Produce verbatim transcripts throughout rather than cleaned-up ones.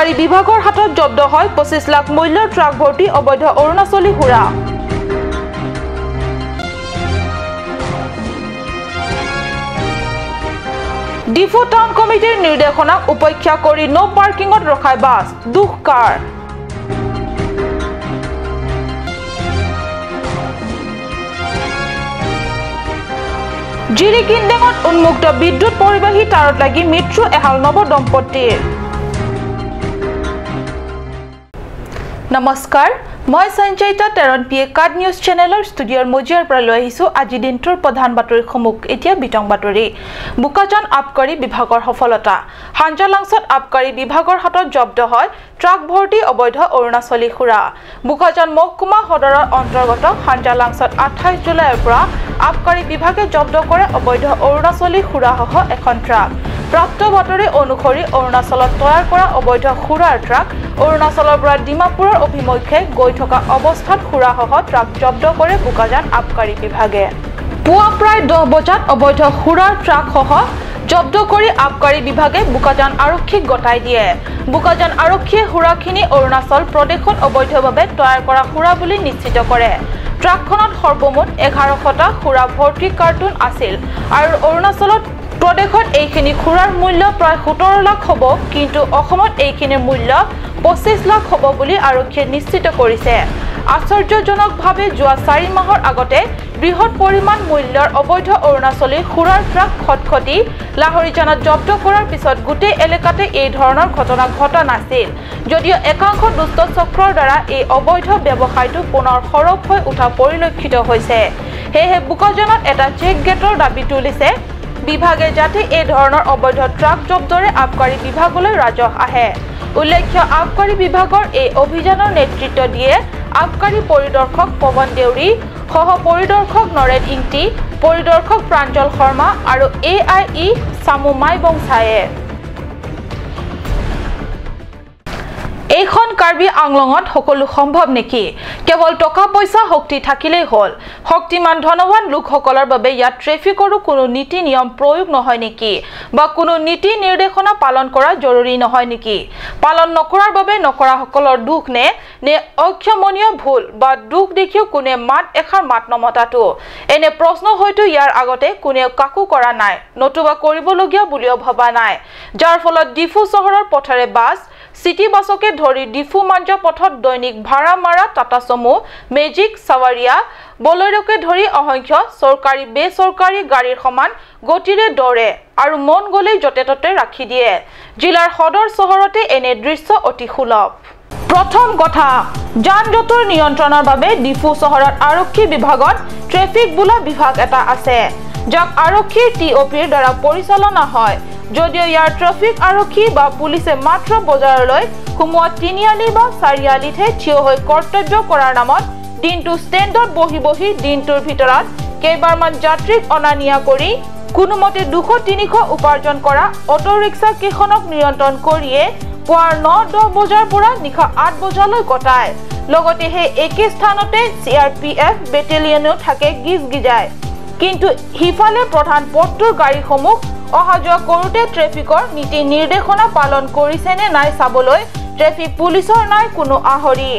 আবকাৰী বিভাগৰ হাতত জব্দ হয় পঁচিছ লাখ মূল্যৰ ট্ৰাক ভৰ্তি অবৈধ অৰুণাচলী সুৰা। ডিফু টাউন কমিটিৰ নিৰ্দেশনাক উপেক্ষা কৰি ন' পাৰ্কিঙত ৰখাই বাছ, দুখ কাৰ? জিৰিকিন্দেঙত উন্মুক্ত বিদ্যুৎ পৰিবাহী তাঁৰত লাগি মৃত্যু এহাল নৱ দম্পতীৰ। নমস্কাৰ, মই সঞ্চয়িতা তেৰণপিয়ে কাড নিউজ চেনেলৰ ষ্টুডিঅ'ৰ মজিয়াৰ পৰা লৈ আহিছো আজি দিনটোৰ প্ৰধান বাতৰিসমূহ। এতিয়া বিতং বাতৰি। বোকাজান আবকাৰী বিভাগৰ সফলতা। হাঞ্জালাংছত আবকাৰী বিভাগৰ হাতত জব্দ হয় ট্ৰাক ভৰ্তি অবৈধ অৰুণাচলী সুৰা। বোকাজান মহকুমা সদৰৰ অন্তৰ্গত হাঞ্জালাংছত আঠাইছ জুলাইৰ পৰা আবকাৰী বিভাগে জব্দ কৰে অবৈধ অৰুণাচলী সুৰাসহ এখন ট্ৰাক। প্ৰাপ্ত বাতৰি অনুসৰি অৰুণাচলত তৈয়াৰ কৰা অবৈধ সুৰাৰ ট্ৰাক অৰুণাচলৰ পৰা ডিমাপুৰৰ অভিমুখে গৈ থকা অৱস্থাত সুৰাসহ ট্ৰাক জব্দ কৰে বোকাজান আবকাৰী বিভাগে। পুৱা প্ৰায় দহ বজাত অবৈধ সুৰাৰ ট্ৰাকসহ জব্দ কৰি আবকাৰী বিভাগে বোকাজান আৰক্ষীক গতাই দিয়ে। বোকাজান আৰক্ষীয়ে সুৰাখিনি অৰুণাচল প্ৰদেশত অবৈধভাৱে তৈয়াৰ কৰা সুৰা বুলি নিশ্চিত কৰে। ট্ৰাকখনত সৰ্বমুঠ এঘাৰশটা সুৰা ভৰ্তি কাৰ্টুন আছিল আৰু অৰুণাচলত প্ৰদেশত এইখিনি সুৰাৰ মূল্য প্ৰায় সোতৰ লাখ হ'ব, কিন্তু অসমত এইখিনিৰ মূল্য পঁচিছ লাখ হ'ব বুলি আৰক্ষীয়ে নিশ্চিত কৰিছে। আশ্চৰ্যজনকভাৱে যোৱা চাৰি মাহৰ আগতে বৃহৎ পৰিমাণ মূল্যৰ অবৈধ অৰুণাচলী সুৰাৰ ট্ৰাক খটখটি লাহৰিজানত জব্দ কৰাৰ পিছত গোটেই এলেকাতে এই ধৰণৰ ঘটনা ঘটা নাছিল। যদিও একাংশ দুষ্ট চক্ৰৰ দ্বাৰা এই অবৈধ ব্যৱসায়টো পুনৰ সৰব হৈ উঠা পৰিলক্ষিত হৈছে। সেয়েহে বোকাজানত এটা চেক গেটৰ দাবী তুলিছে বিভাগে, যাতে এই ধৰণৰ অবৈধ ট্ৰাক জব্দৰে আবকাৰী বিভাগলৈ ৰাজহ আহে। উল্লেখ্য, আবকাৰী বিভাগৰ এই অভিযানৰ নেতৃত্ব দিয়ে আবকাৰী পৰিদৰ্শক পৱন দেউৰী, সহ পৰিদৰ্শক নৰেন ইংতি, পৰিদৰ্শক প্ৰাঞ্জল শৰ্মা আৰু এ আই ই চামু মাইবংচায়ে। এইখন কাৰ্বি আংলঙত সকলো সম্ভৱ নেকি? কেৱল টকা পইচা শক্তি থাকিলেই হ'ল? শক্তিমান ধনৱান লোকসকলৰ বাবে ইয়াত ট্ৰেফিকৰো কোনো নীতি নিয়ম প্ৰয়োগ নহয় নেকি? বা কোনো নীতি নিৰ্দেশনা পালন কৰা জৰুৰী নহয় নেকি? পালন নকৰাৰ বাবে নকৰাসকলৰ দুখ নে, নে অক্ষমনীয় ভুল বা দুখ দেখিও কোনে মাত এষাৰ মাত নমতাটো? এনে প্ৰশ্ন হয়তো ইয়াৰ আগতে কোনেও কাকো কৰা নাই, নতুবা কৰিবলগীয়া বুলিও ভবা নাই। যাৰ ফলত ডিফু চহৰৰ পথেৰে বাছ, চিটি বাছকে ধৰি ডিফু মাঞ্জা পথত দৈনিক ভাড়া মাৰা টাটা চমু, মেজিক, চাৱাৰিয়া, বলেৰোকে ধৰি অসংখ্য চৰকাৰী বেচৰকাৰী গাড়ীৰ সমান গতিৰে দৌৰে আৰু মন গ'লেই য'তে ত'তে ৰাখি দিয়ে। জিলাৰ সদৰ চহৰতে এনে দৃশ্য অতি সুলভ। প্ৰথম কথা, যান জঁটৰ নিয়ন্ত্ৰণৰ বাবে ডিফু চহৰত আৰক্ষী বিভাগত ট্ৰেফিক বোলা বিভাগ এটা আছে, যাক আৰক্ষীৰ টি অ' পিৰ দ্বাৰা পৰিচালনা হয়। যদিও ইয়াৰ ট্ৰেফিক আৰক্ষী বা পুলিচে মাত্ৰ বজাৰলৈ সোমোৱা তিনিআলি বা চাৰিআলিতহে থিয় হৈ কৰ্তব্য কৰাৰ নামত দিনটো ষ্টেণ্ডত বহি বহি দিনটোৰ ভিতৰত কেইবাৰমান যাত্ৰীক অনা নিয়া কৰি কোনোমতে দুশ তিনিশ উপাৰ্জন কৰা অটো ৰিক্সা কেইখনক নিয়ন্ত্ৰণ কৰিয়ে পুৱাৰ ন দহ বজাৰ পৰা নিশা আঠ বজালৈ কটায়। লগতে সেই একে স্থানতে চি আৰ পি এফ বেটেলিয়নো থাকে গিজ গিজাই। কিন্তু সিফালে প্ৰধান পথটোৰ গাড়ীসমূহ অহা যোৱা কৰোঁতে ট্ৰেফিকৰ নীতি নিৰ্দেশনা পালন কৰিছে নে নাই চাবলৈ ট্ৰেফিক পুলিচৰ নাই কোনো আহৰি।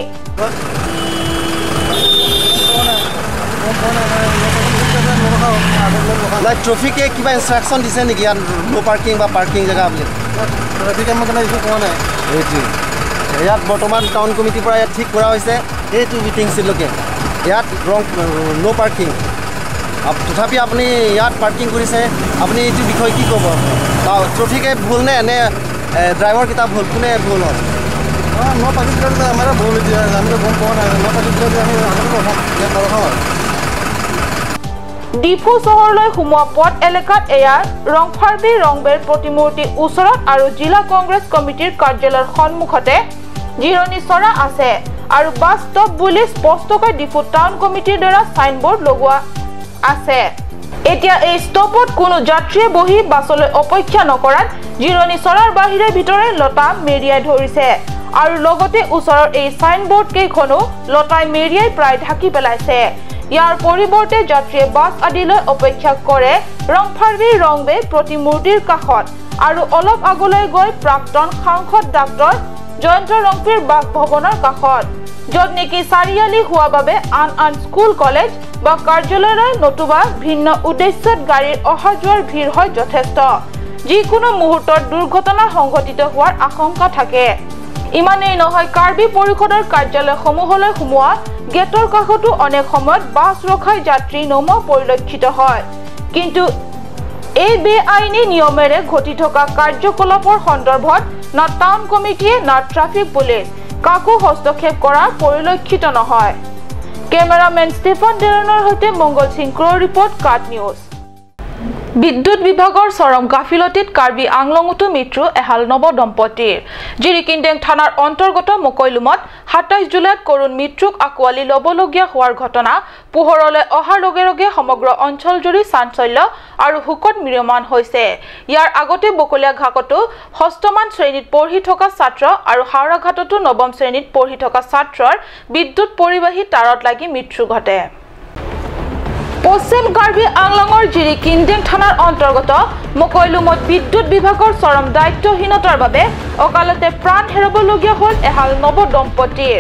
নাই, ট্ৰেফিকে কিবা ইনষ্ট্ৰাকশ্যন দিছে নেকি ইয়াত ন' পাৰ্কিং বা পাৰ্কিং জেগা বুলি? ট্ৰেফিকে আমাক একো কোৱা নাই। এইটোৱে। ইয়াত বৰ্তমান টাউন কমিটিৰ পৰা ইয়াত ঠিক কৰা হৈছে এইটো মিটিং চিটলৈকে। ইয়াত ৰং, ন' পাৰ্কিং। আপ-, তথাপি আপুনি ইয়াত পাৰ্কিং কৰিছে, আপুনি এইটো বিষয়ে কি ক'ব? তা-, ট্ৰেফিকে ভুল নে, নে, এ, ড্ৰাইভাৰকেইটা ভুল? কোনে ভুল হয়? অ, ন' পাৰ্কিং কৰিলে আমাৰ ভুল এতিয়া, আমি গম পোৱা নাই। ন' পাৰ্কিং কৰিলে আমি আগতে কথা ইয়াত নৰখাওঁ আৰু। ডিফু চহৰলৈ সোমোৱা পথ এলেকাত এয়া ৰংফাৰ্বি ৰংবেৰ প্ৰতিমূৰ্তি ওচৰত আৰু জিলা কংগ্ৰেছ কমিটিৰ কাৰ্যালয়ৰ সন্মুখতে জিৰণি চৰা আছে আৰু বাছ ষ্টপ বুলি স্পষ্টকৈ ডিফু টাউন কমিটিৰ দ্বাৰা ছাইনবোৰ্ড লগোৱা আছে। এতিয়া এই ষ্টপত কোনো যাত্ৰীয়ে বহি বাছলৈ অপেক্ষা নকৰাত জিৰণি চৰাৰ বাহিৰে ভিতৰে লতা মেৰিয়াই ধৰিছে আৰু লগতে ওচৰৰ এই ছাইনবোৰ্ড কেইখনো লতাই মেৰিয়াই প্ৰায় ঢাকি পেলাইছে। ইয়াৰ পৰিৱৰ্তে যাত্ৰীয়ে বাছ আদিলৈ অপেক্ষা কৰে ৰংফাৰ্বি ৰংবে প্ৰতিমূৰ্তিৰ কাষত আৰু অলপ আগলৈ গৈ প্ৰাক্তন সাংসদ ডাক্তৰ জয়ন্ত ৰংপিৰ বাসভৱনৰ কাষত, য'ত নেকি চাৰিআলি হোৱা বাবে আন আন স্কুল, কলেজ বা কাৰ্যালয়লৈ নতুবা ভিন্ন উদ্দেশ্যত গাড়ীৰ অহা যোৱাৰ ভিৰ হয় যথেষ্ট। যিকোনো মুহূৰ্তত দুৰ্ঘটনা সংঘটিত হোৱাৰ আশংকা থাকে। ইমানেই নহয়, কাৰ্বি পৰিষদৰ কাৰ্যালয়সমূহলৈ সোমোৱা গেটৰ কাষতো অনেক সময়ত বাছ ৰখাই যাত্ৰী নমোৱা পৰিলক্ষিত হয়। কিন্তু এই বেআইনী নিয়মেৰে ঘটি থকা কাৰ্যকলাপৰ সন্দৰ্ভত না টাউন কমিটিয়ে না ট্ৰাফিক পুলিচ কাকো হস্তক্ষেপ কৰা পৰিলক্ষিত নহয়। কেমেৰামেন ষ্টিফান ডেৰনৰ সৈতে মংগল সিং ক্ৰ'ৰ ৰিপৰ্ট, কাট নিউজ। বিদ্যুৎ বিভাগৰ চৰম গাফিলতিত কাৰ্বি আংলঙতো মৃত্যু এহাল নৱ দম্পতীৰ। জিৰিকিনডেং থানাৰ অন্তৰ্গত মকৈলুমত সাতাইছ জুলাইত কৰুণ মৃত্যুক আঁকোৱালি ল'বলগীয়া হোৱাৰ ঘটনা পোহৰলৈ অহাৰ লগে লগে সমগ্ৰ অঞ্চলজুৰি চাঞ্চল্য আৰু শোকত ম্ৰিয়মান হৈছে। ইয়াৰ আগতে বকলীয়া ঘাটতো ষষ্ঠমান শ্ৰেণীত পঢ়ি থকা ছাত্ৰ আৰু হাওৰাঘাটতো নৱম শ্ৰেণীত পঢ়ি থকা ছাত্ৰৰ বিদ্যুৎ পৰিবাহী তাঁৰত লাগি মৃত্যু ঘটে। পশ্চিম কাৰ্বি আংলঙৰ জিৰিকিনডেং থানাৰ অন্তৰ্গত মকৈলুমত বিদ্যুৎ বিভাগৰ চৰম দায়িত্বহীনতাৰ বাবে অকালতে প্ৰাণ হেৰুৱাবলগীয়া হ'ল এহাল নৱ দম্পতীৰ।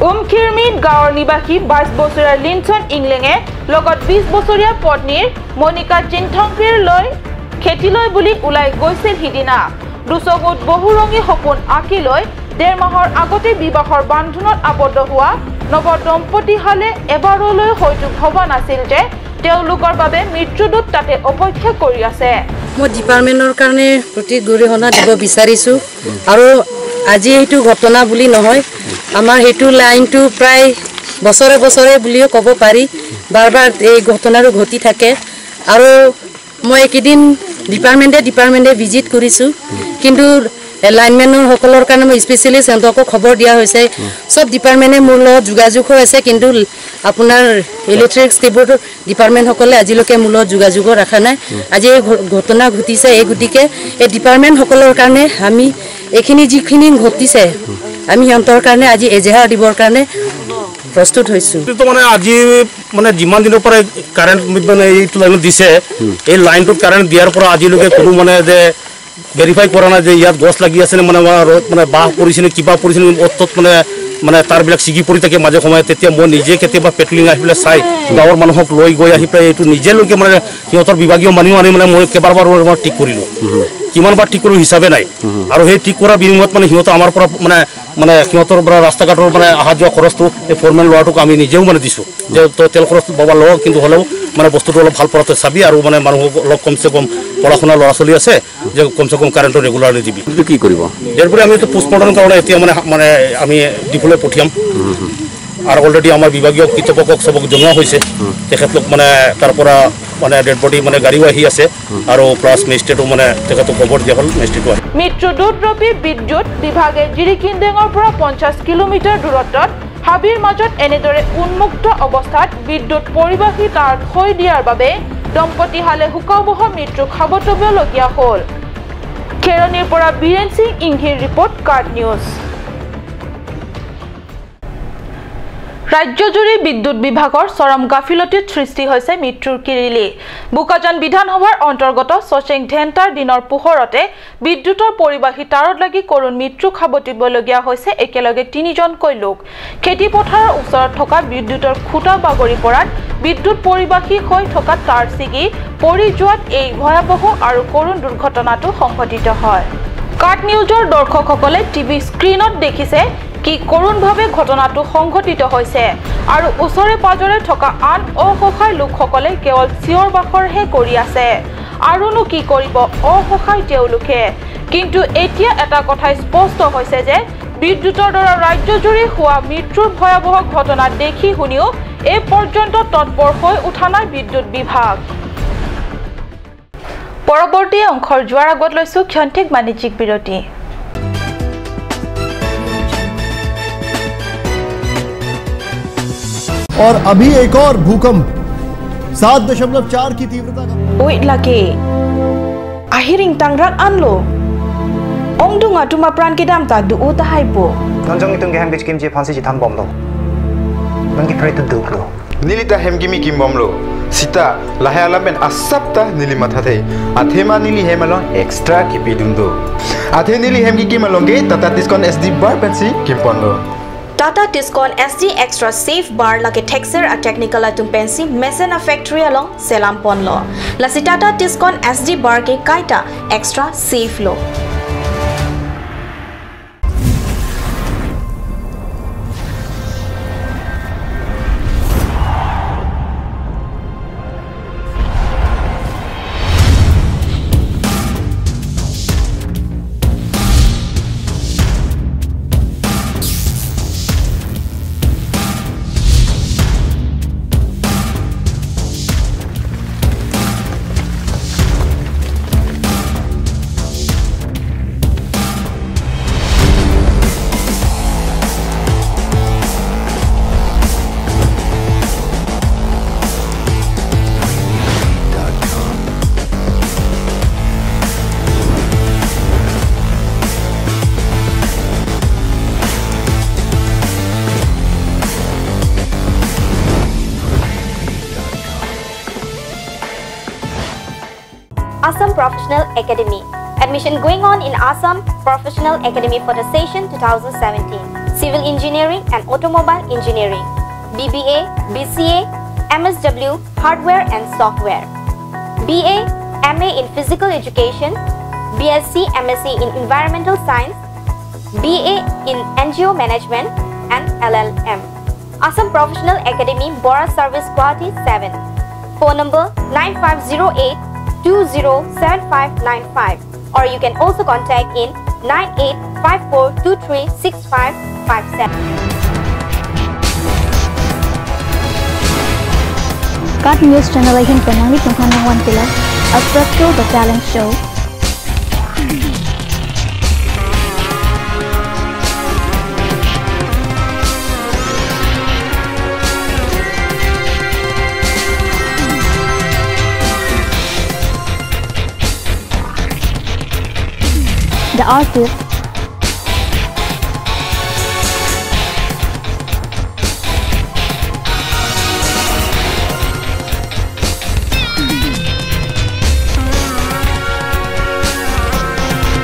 উমকিৰমিন গাঁৱৰ নিবাসী বাইছ বছৰীয়া লিনচন ইংলেঙে লগত বিছ বছৰীয়া পত্নীৰ মণিকা চিনথংপিৰ লৈ খেতিলৈ বুলি ওলাই গৈছিল সিদিনা। দুচকুত বহুৰঙী সপোন আঁকি লৈ ডেৰ মাহৰ আগতে বিবাহৰ বান্ধোনত আবদ্ধ হোৱা নৱ দম্পতীহালে এবাৰলৈ হয়তো ভবা নাছিল যে তেওঁলোকৰ বাবে মৃত্যুদূত তাতে অপেক্ষা কৰি আছে। মই ডিপাৰ্টমেণ্টৰ কাৰণে প্ৰতি গৰিহণা দিব বিচাৰিছোঁ। আৰু আজি এইটো ঘটনা বুলি নহয়, আমাৰ সেইটো লাইনটো প্ৰায় বছৰে বছৰে বুলিও ক'ব পাৰি, বাৰ বাৰ এই ঘটনাটো ঘটি থাকে। আৰু মই এইকেইদিন ডিপাৰ্টমেণ্টে ডিপাৰ্টমেণ্টে ভিজিট কৰিছোঁ, কিন্তু লাইনমেনৰ সকলৰ কাৰণে মই স্পেচিয়েলি সিহঁতকো খবৰ দিয়া হৈছে। চব ডিপাৰ্টমেণ্টে মোৰ লগত যোগাযোগ হৈ আছে, কিন্তু আপোনাৰ ইলেক্ট্ৰিক ষ্টেবৰ্ডৰ ডিপাৰ্টমেণ্টসকলে আজিলৈকে মোৰ লগত যোগাযোগো ৰখা নাই। আজি এই ঘ-, ঘটনা ঘটিছে, এই গতিকে এই ডিপাৰ্টমেণ্টসকলৰ কাৰণে আমি এইখিনি যিখিনি ঘটিছে, আমি সিহঁতৰ কাৰণে আজি এজেহাৰ দিবৰ কাৰণে প্ৰস্তুত হৈছোঁ। এইটো মানে আজি মানে যিমান দিনৰ পৰা কাৰেণ্ট মানে এইটো লাইনত দিছে, এই লাইনটোত কাৰেণ্ট দিয়াৰ পৰা আজিলৈকে কোনো মানে যে ভেৰিফাই কৰা নাই যে ইয়াত গছ লাগি আছে নে, মানে আমাৰ ৰ-, মানে বাঁহ পৰিছে নে, কিবা পৰিছে নে, অত তত মানে, মানে তাঁৰবিলাক ছিগি পৰি থাকে মাজে সময়ে। তেতিয়া মই নিজে কেতিয়াবা পেট্ৰলিং আহি পেলাই চাই, গাঁৱৰ মানুহক লৈ গৈ আহি পেলাই এইটো নিজে লৈকে মানে সিহঁতৰ বিভাগীয় মানুহ আনি মানে মই কেইবাৰবাৰ মই ঠিক কৰিলোঁ। কিমানবাৰ ঠিক কৰিলোঁ হিচাপে নাই। আৰু সেই ঠিক কৰাৰ বিনিময়ত মানে সিহঁতে আমাৰ পৰা মানে, মানে সিহঁতৰ পৰা ৰাস্তা ঘাটৰ মানে অহা যোৱা খৰচটো এই ফ'ৰমেন ল'ৰাটোক আমি নিজেও মানে দিছোঁ যে তই তেল খৰচ বাবা ল, কিন্তু হ'লেও মানে বস্তুটো অলপ ভাল পৰাটো চাবি আৰু মানে মানুহ অলপ কমচে কম পঢ়া শুনা ল'ৰা ছোৱালী আছে, যে কমচে কম কাৰেণ্টটো ৰেগুলাৰলি দিবি। এইটো কি কৰিব? ইয়াৰ পৰা আমি এইটো পোষ্টমৰ্টম কাৰণে এতিয়া মানে, মানে আমি ডিফুলৈ পঠিয়াম। আৰু অলৰেডি আমাৰ বিভাগীয় কৰ্তৃপক্ষক চবক জনোৱা হৈছে। তেখেতলোক মানে তাৰ পৰা মানে ডেড বডি মানে গাড়ীও আহি আছে আৰু প্লাছ মেজিষ্ট্ৰেটো মানে তেখেতক খবৰ দিয়া হ'ল, মেজিষ্ট্ৰেটো আহি। মৃত্যুদূতৰূপী বিদ্যুৎ বিভাগে জিৰিকিনডেঙৰ পৰা পঞ্চাশ কিলোমিটাৰ দূৰত্বত হাবিৰ মাজত এনেদৰে উন্মুক্ত অৱস্থাত বিদ্যুৎ পৰিবাহী তাঁৰ থৈ দিয়াৰ বাবে দম্পতীহালে শোকাৱহ মৃত্যু খাবতবলগীয়া হ'ল। খেৰণিৰ পৰা বীৰেন সিং ইংহীৰ ৰিপৰ্ট, কাট নিউজ। ৰাজ্যজুৰি বিদ্যুৎ বিভাগৰ চৰম গাফিলতিত সৃষ্টি হৈছে মৃত্যুৰ কিৰিলি। বোকাজান বিধানসভাৰ অন্তৰ্গত চচেং ধেণ্টাৰ দিনৰ পোহৰতে বিদ্যুতৰ পৰিবাহী তাঁৰত লাগি কৰুণ মৃত্যু খাবতিবলগীয়া হৈছে একেলগে তিনিজনকৈ লোক। খেতি পথাৰৰ ওচৰত থকা বিদ্যুতৰ খুঁটা বাগৰি পৰাত বিদ্যুৎ পৰিবাহী হৈ থকা তাঁৰ ছিগি পৰি যোৱাত এই ভয়াৱহ আৰু কৰুণ দুৰ্ঘটনাটো সংঘটিত হয়। কাট নিউজৰ দৰ্শকসকলে টিভি স্ক্ৰীণত দেখিছে কি কৰুণভাৱে ঘটনাটো সংঘটিত হৈছে আৰু ওচৰে পাজৰে থকা আন অসহায় লোকসকলে কেৱল চিঞৰ বাখৰহে কৰি আছে। আৰুনো কি কৰিব অসহায় তেওঁলোকে? কিন্তু এতিয়া এটা কথাই স্পষ্ট হৈছে যে বিদ্যুতৰ দ্বাৰা ৰাজ্যজুৰি হোৱা মৃত্যুৰ ভয়াৱহ ঘটনা দেখি শুনিও এই পৰ্যন্ত তৎপৰ হৈ উঠা নাই বিদ্যুৎ বিভাগ। পৰৱৰ্তী অংশৰ যোৱাৰ আগত লৈছো ক্ষন্তেক বাণিজ্যিক বিৰতি। और अभी एक और भूकंप सात दशमलव चार की तीव्रता का। Oi lake. Ahiring tangrak anlo. Ongdung atum apran kedam ta do-o tahai po. Non jong itum kehang kechikimji aphansi chethan bomlo. Non kephere tu duklo. Neli ta hem kimi kimbomlo. Seta lahai alam pen asap ta neli mathathe. Athema neli hem along extra kipidun do. Athe neli hem kikim along ke Tata Tiscon S D bar pensi kimponlo. Tata Tiscon S D Extra Safe Bar lake thekser a-technical atum pensi mesen a-factory along selam ponlo. Lasi Tata Tiscon S D bar ke kaita extra safe lo. Assam Professional Academy. Admission going on in Assam Professional Academy for the session two thousand seventeen. Civil Engineering and Automobile Engineering, B B A, B C A, M S W, Hardware and Software, B A, M A in Physical Education, B S C, M S C in Environmental Science, B A in N G O Management and L L M. Assam Professional Academy, Bora Service, Guwahati seven. Phone number nine five zero eight two zero seven five nine five, or you can also contact in nine eight five four two three six five five seven. KAT News Channel ahin pen nanglitum aphan nangvan pilo Alfredo The Talent Show. The Artist.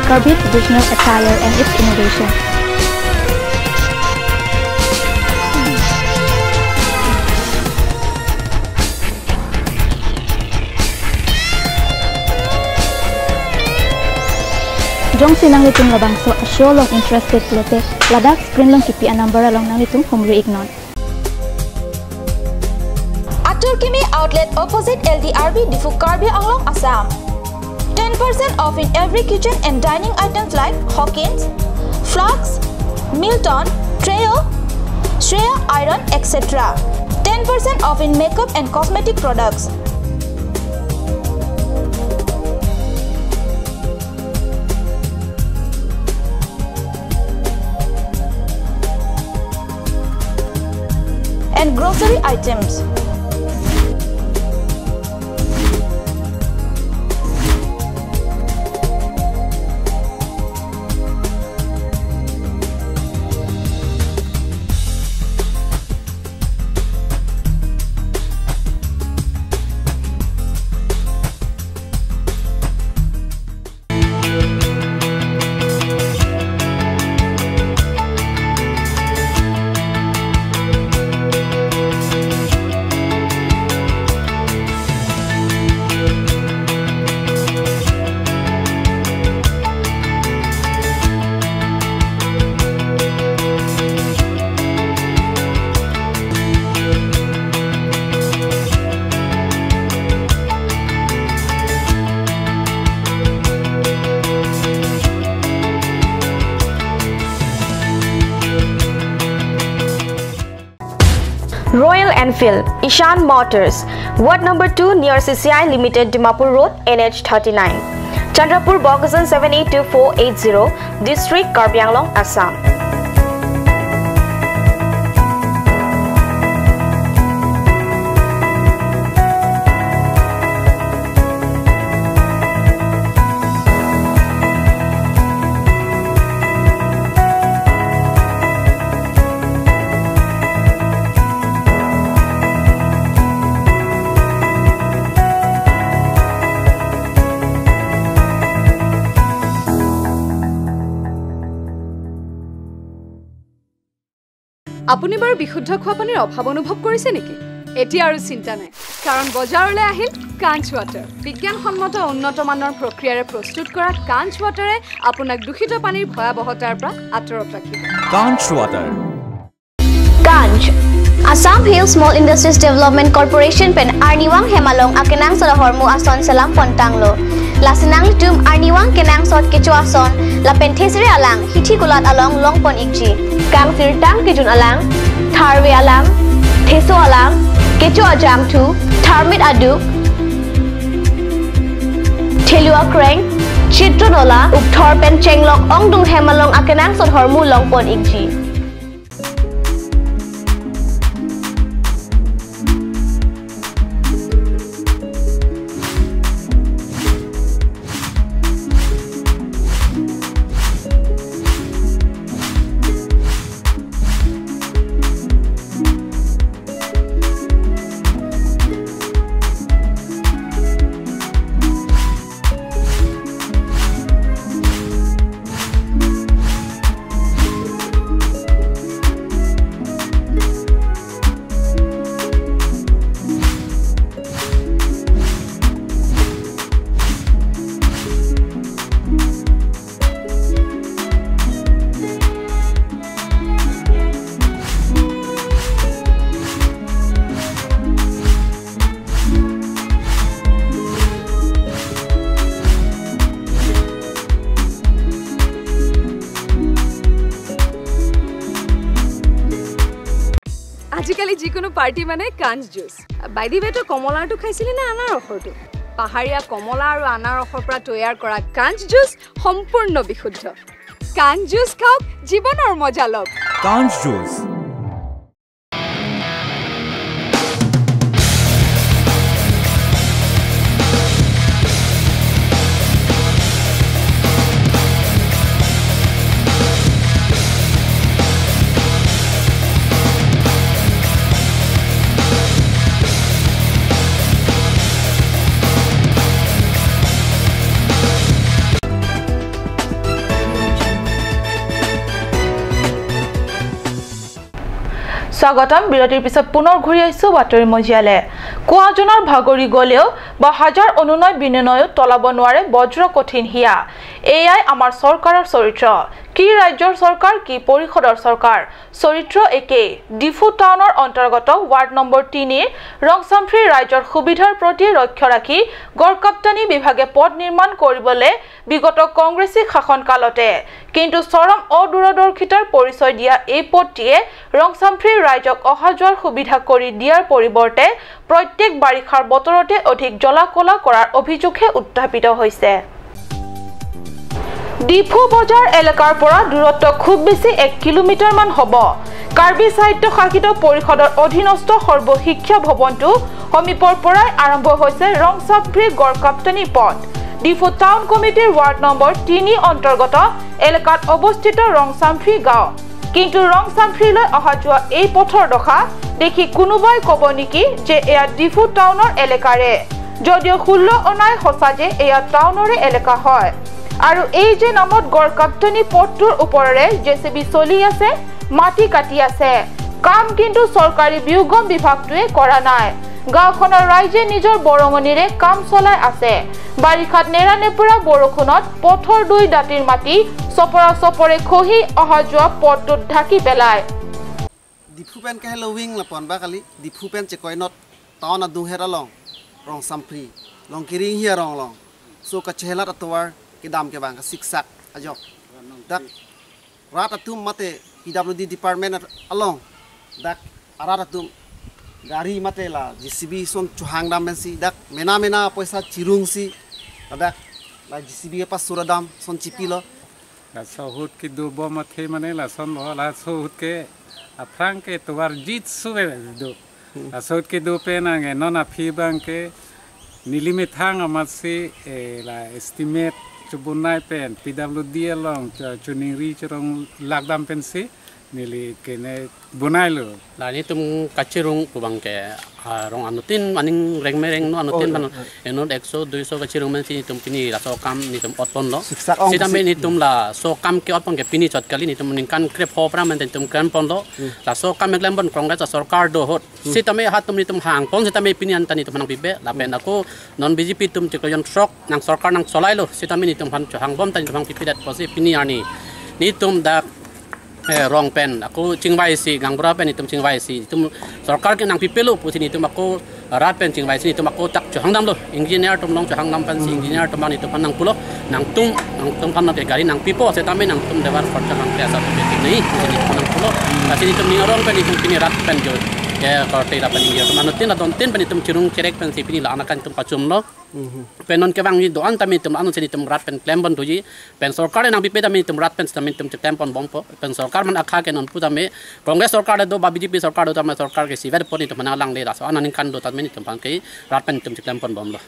Karbi traditional attire and its innovation. Jongsi nanglitum labangso a-show along interested pulote, ladak screen along kipi a-number along nanglitum humri iknon. Atur Kimi Outlet, opposite L D R B, Diphu, Karbi Anglong, Assam. Ten percent off in every kitchen and dining items like Hawkins, flasks, Milton, Trio, Shreya iron, et cetera. Ten percent off in makeup and cosmetic products. And grocery items. Royal Enfield, Ishan Motors, Ward number two near C C I Limited, Dimapur Road, N H thirty-nine, Chandrapur, Bokajan seven eight two four eight zero, District, Karbi Anglong, Assam. আপুনি বাৰু বিশুদ্ধ খোৱা পানীৰ অভাৱ অনুভৱ কৰিছে নেকি? এতিয়া আৰু চিন্তা নাই, কাৰণ বজাৰলৈ আহিল কাঞ্চ ৱাটাৰ। বিজ্ঞানসন্মত উন্নত মানৰ প্ৰক্ৰিয়াৰে প্ৰস্তুত কৰা কাঞ্চ ৱাটাৰে আপোনাক দূষিত পানীৰ ভয়াৱহতাৰ পৰা আঁতৰত ৰাখিব। Kanch water. Kanch, Assam Hill Small Industries Development Corporation pen arnivang hem along akenangsot ahormu ason selam pontanglo. Lasi nanglitum arnivang kenangsot kecho ason lapen thesere alang hithi kulat along longpon ikji. Kangsirtang kejun alang, tharve alang, theso alang, kecho ajangthu, tharmit aduk, thelu akreng, chitro nola, ukthor pen chenglok ongdung hem along akenangsot ahormu longpon ikji. আজিকালি যিকোনো পাৰ্টি মানে কাঞ্চ juice. By the ৱে, তই কমলাৰটো খাইছিলি নে আনাৰসৰটো? পাহাৰীয়া কমলা আৰু আনাৰসৰ পৰা তৈয়াৰ কৰা কাঞ্চ জুচ সম্পূৰ্ণ বিশুদ্ধ। কাঞ্চ জুচ খাওক, জীৱনৰ মজা লওক। Kanch juice. স্বাগতম। বিৰতিৰ পিছত পুনৰ ঘূৰি আহিছো বাতৰি মজিয়ালে। কুঁৱাজনৰ ভাগৰি গ'লেও বা হাজাৰ অনুনয় বিনয়ো টলাব নোৱাৰে বজ্ৰ কঠিন হিয়া। এয়াই আমাৰ চৰকাৰৰ চৰিত্ৰ। কি ৰাজ্যৰ চৰকাৰ, কি পৰিষদৰ চৰকাৰ, চৰিত্ৰ একেই। ডিফু টাউনৰ অন্তৰ্গত ৱাৰ্ড নম্বৰ তিনিৰ ৰংচামফ্ৰি ৰাইজৰ সুবিধাৰ প্ৰতি লক্ষ্য ৰাখি গড়কাপ্তানি বিভাগে পথ নিৰ্মাণ কৰিবলৈ বিগত কংগ্ৰেছী শাসনকালতে। কিন্তু চৰম অদূৰদৰ্শিতাৰ পৰিচয় দিয়া এই পথটিয়ে ৰংচামফ্ৰিৰ ৰাইজক অহা যোৱাৰ সুবিধা কৰি দিয়াৰ পৰিৱৰ্তে প্ৰত্যেক বাৰিষাৰ বতৰতে অধিক জ্বলা-কলা কৰাৰ অভিযোগহে উত্থাপিত হৈছে। ডিফু বজাৰ এলেকাৰ পৰা দূৰত্ব খুব বেছি এক কিলোমিটাৰমান হ'ব। কাৰ্বি স্বায়ত্তশাসিত পৰিষদৰ অধীনস্থ সৰ্বশিক্ষা ভৱনটো সমীপৰ পৰাই আৰম্ভ হৈছে ৰংচামফ্ৰি গড়কাপ্তানি পথ। ডিফু টাউন কমিটিৰ ৱাৰ্ড নম্বৰ তিনি অন্তৰ্গত এলেকাত অৱস্থিত ৰংচামফ্ৰি গাঁও। কিন্তু ৰংচামফ্ৰিলৈ অহা যোৱা এই পথৰ দশা দেখি কোনোবাই ক'ব নেকি যে এয়া ডিফু টাউনৰ এলেকাৰে? যদিও ষোল্ল অনাই সঁচা যে এয়া টাউনৰে এলেকা হয়। আৰু এই যে নামত গড়কাপ্তানি পথটোৰ ওপৰেৰে জে চি বি চলি আছে, মাটি কাটি আছে, কাম কিন্তু চৰকাৰী বিয়োগম বিভাগটোৱে কৰা নাই। গাঁওখনৰ ৰাইজে নিজৰ বৰঙণিৰে কাম চলাই আছে। বাৰিষাত নেৰানেপেৰা বৰষুণত পথৰ দুই দাঁতিৰ মাটি চপৰা চপৰে খহি অহা যোৱা পথটোত ঢাকি পেলায়। Diphu pen kahelo wing lapu-an ba kali, Diphu pen chekoinot town adunghet along, Rongsampri, Longkiring hi arong along. So kachehelat atovar kedam kevang kasiksak ajok. Dak rat atum mate P W D department at-, along. Dak arat atum gari mate la J C B son chohang dam pensi. Dak mena mena poisa chirungsi. Dak la J C B ke pas sura dam son chipilo. Laso ahut kedo bom athe mane lason lo, laso ahut ke aphrang ke tovar jit suve do. Laso ahut kedo pen anke non aphi abang ke neli methang amatsi, eh, la estimate chobonai pen P W D along cho-, choningri chorong lakdam pensi Neli kene bonai lo. La netum kachirung pu abang ke, ah, rong anuttin aning rengme rengno anuttin Oh, ban oh, oh. Enut ekso, duiso kachirung pensi netum pini laso akam netum otponlo. Siksak ong Sitame si- netum laso akam ke-otpon ke pini chot kali, netum ningkan krepho pra pen netum klempon lo. Hmm. Laso akam klempon Congress asorkar do ahut. Hmm. Sitame hatum netum hangpon sitame pini anta netum nangpipe. Lapen Hmm. ako non B J P atum chiklo jonthrok nangsorkar nangcholailo. Sitame netum aphan chohangbom ta netum nangpipedet pusi pini arni netum dak, eh, rong pen ako chingvaisi, gaonbura pen netum chingvaisi, netum sorkar ke nangpipelo pusi netum ako rat pen chingvaisi, netum ako dak chohangdamlo. Engineer atum along chohangdam pensi Hmm. engineer atum abang netum aphan nangpulo, nangtum, nangtum aphan ke gari nangpipo, sitame nangtum debar khorcha nangkle asap tum ke nei pusi netum nangpulo. Lasi netum ning arong pen netum pini rat pen jo ke korte lapen engineer atum anuttin adontin pen netum chirung cherek pensi pini la-an akan netum pachomlo. Mhm. Pen non kevangji do-an tame netum anuttin netum rat pen klempon doji. Pen sorkar nangpipe tame netum rat pen sitame netum cheklempon bompo. Pen sorkar man akha ke non pu tame Congress sorkar do ba B J P sorkar do tame sorkar ke isivet pon netum aphan nanglangle, laso aningkan do tame netum aphan ke rat pen netum cheklempon bomlo.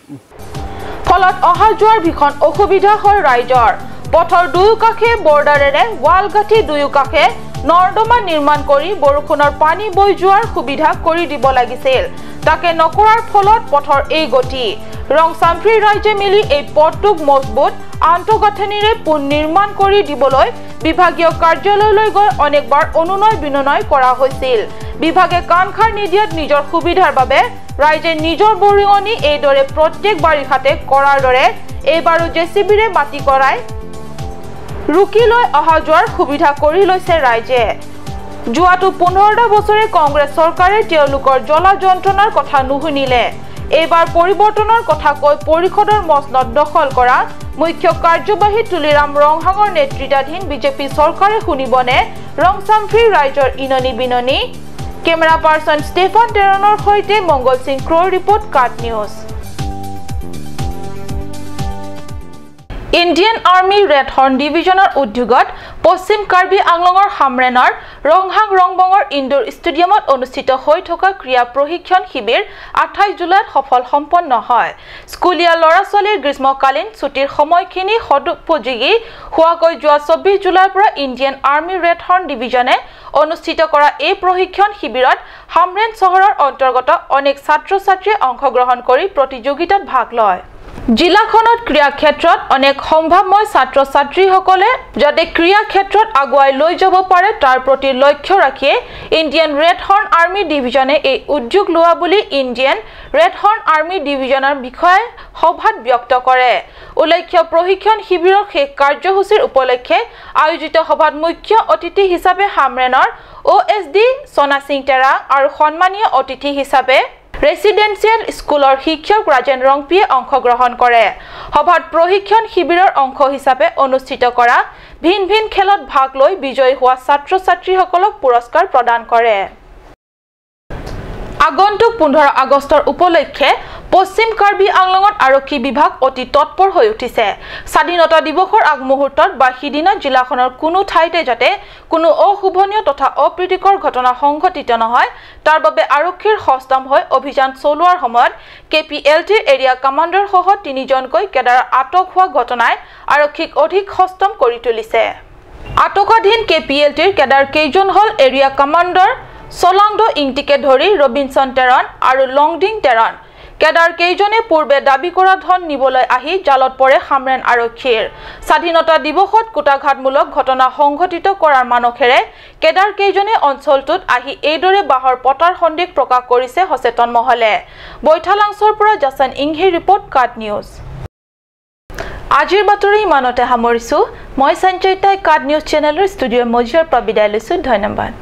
ফলত অহা যোৱাৰ ভীষণ অসুবিধা হয় ৰাইজৰ। পথৰ দুয়োকাষে বৰ্ডাৰেৰে ৱাল গাঁঠি দুয়োকাষে নৰ্দমা নিৰ্মাণ কৰি বৰষুণৰ পানী বৈ যোৱাৰ সুবিধা কৰি দিব লাগিছিল। তাকে নকৰাৰ ফলত পথৰ এই গতি। ৰং চামথ্ৰী ৰাইজে মিলি এই পথটোক মজবুত আন্তঃগাঁথনিৰে পুনৰ্নিৰ্মাণ কৰি দিবলৈ বিভাগীয় কাৰ্যালয়লৈ গৈ অনেকবাৰ অনুনয় বিনয় কৰা হৈছিল। বিভাগে কাণসাৰ নিদিয়াত নিজৰ সুবিধাৰ বাবে ৰাইজে নিজৰ বৰঙণি এইদৰে প্ৰত্যেক বাৰিষাতে কৰাৰ দৰে এইবাৰো জে চি বিৰে মাটি কৰাই ৰুকি লৈ অহা যোৱাৰ সুবিধা কৰি লৈছে ৰাইজে। যোৱাটো পোন্ধৰটা বছৰে কংগ্ৰেছ চৰকাৰে তেওঁলোকৰ জ্বলা যন্ত্ৰণাৰ কথা নুশুনিলে। এইবাৰ পৰিৱৰ্তনৰ কথা কৈ পৰিষদৰ মচনদ দখল কৰা মুখ্য কাৰ্যবাহী তুলিৰাম ৰংহাঙৰ নেতৃত্বাধীন বিজেপি চৰকাৰে শুনিবনে ৰং চামথ্ৰী ৰাইজৰ ইননি বিননি? কেমেৰা পাৰ্চন ষ্টেফান টেৰণৰ সৈতে মংগল সিং ক্ৰ'ৰ report, Kat news. Indian army red horn ডিভিজনৰ উদ্যোগত পশ্চিম কাৰ্বি আংলঙৰ হামৰেনৰ ৰংহাং ৰংবঙৰ ইনডোৰ ষ্টেডিয়ামত অনুষ্ঠিত হৈ থকা ক্ৰীড়া প্ৰশিক্ষণ শিবিৰ আঠাইছ জুলাইত সফল সম্পন্ন হয়। স্কুলীয়া ল'ৰা-ছোৱালীৰ গ্ৰীষ্মকালীন ছুটীৰ সময়খিনি সদুপযোগী হোৱাকৈ যোৱা চৌব্বিছ জুলাইৰ পৰা ইণ্ডিয়ান আৰ্মি ৰেড হৰ্ণ ডিভিজনে অনুষ্ঠিত কৰা এই প্ৰশিক্ষণ শিবিৰত হামৰেন চহৰৰ অন্তৰ্গত অনেক ছাত্ৰ-ছাত্ৰীয়ে অংশগ্ৰহণ কৰি প্ৰতিযোগিতাত ভাগ লয়। জিলাখনত ক্ৰীড়া ক্ষেত্ৰত অনেক সম্ভাৱময় ছাত্ৰ-ছাত্ৰীসকলে যাতে ক্ৰীড়া ক্ষেত্ৰত আগুৱাই লৈ যাব পাৰে, তাৰ প্ৰতি লক্ষ্য ৰাখিয়ে ইণ্ডিয়ান ৰেড হৰ্ণ আৰ্মি ডিভিজনে এই উদ্যোগ লোৱা বুলি ইণ্ডিয়ান ৰেড হৰ্ণ আৰ্মি ডিভিজনৰ বিষয়াই সভাত ব্যক্ত কৰে। উল্লেখ্য, প্ৰশিক্ষণ শিবিৰৰ শেষ কাৰ্যসূচীৰ উপলক্ষে আয়োজিত সভাত মুখ্য অতিথি হিচাপে হামৰেনৰ অ' এছ ডি চনা সিং তেৰাং আৰু সন্মানীয় অতিথি হিচাপে ৰেচিডেন্সিয়েল স্কুলৰ শিক্ষক ৰাজেন ৰংপিয়ে অংশগ্ৰহণ কৰে। সভাত প্ৰশিক্ষণ শিবিৰৰ অংশ হিচাপে অনুষ্ঠিত কৰা ভিন ভিন খেলত ভাগ লৈ বিজয়ী হোৱা ছাত্ৰ-ছাত্ৰীসকলক পুৰস্কাৰ প্ৰদান কৰে। আগন্তুক পোন্ধৰ আগষ্টৰ উপলক্ষে পশ্চিম কাৰ্বি আংলঙত আৰক্ষী বিভাগ অতি তৎপৰ হৈ উঠিছে। স্বাধীনতা দিৱসৰ আগমুহূৰ্তত বা সিদিনা জিলাখনৰ কোনো ঠাইতে যাতে কোনো অশোভনীয় তথা অপ্ৰীতিকৰ ঘটনা সংঘটিত নহয়, তাৰ বাবে আৰক্ষীৰ সষ্টম হৈ অভিযান চলোৱাৰ সময়ত কে পি এল টিৰ এৰিয়া কমাণ্ডাৰসহ তিনিজনকৈ কেডাৰ আটক হোৱা ঘটনাই আৰক্ষীক অধিক সষ্টম কৰি তুলিছে। আটকাধীন কে পি এল টিৰ কেডাৰ কেইজন হ'ল এৰিয়া কমাণ্ডাৰ চলাংডো ইংতিকে ধৰি ৰবিনসন তেৰণ আৰু লংডিং তেৰণ। কেডাৰ কেইজনে পূৰ্বে দাবী কৰা ধন নিবলৈ আহি জালত পৰে হামৰেন আৰক্ষীৰ। স্বাধীনতা দিৱসত কুটাঘাতমূলক ঘটনা সংঘটিত কৰাৰ মানসেৰে কেডাৰ কেইজনে অঞ্চলটোত আহি এইদৰে বাহৰ পতাৰ সন্দেহ প্ৰকাশ কৰিছে সচেতন মহলে। বৈঠালাংচৰ পৰা জাচন ইংহিৰ ৰিপৰ্ট, কাট নিউজ। আজিৰ বাতৰি ইমানতে সামৰিছো। মই সঞ্চয়িতাই কাট নিউজ চেনেলৰ ষ্টুডিঅ'ৰ মজিয়াৰ পৰা বিদায় লৈছো। ধন্যবাদ।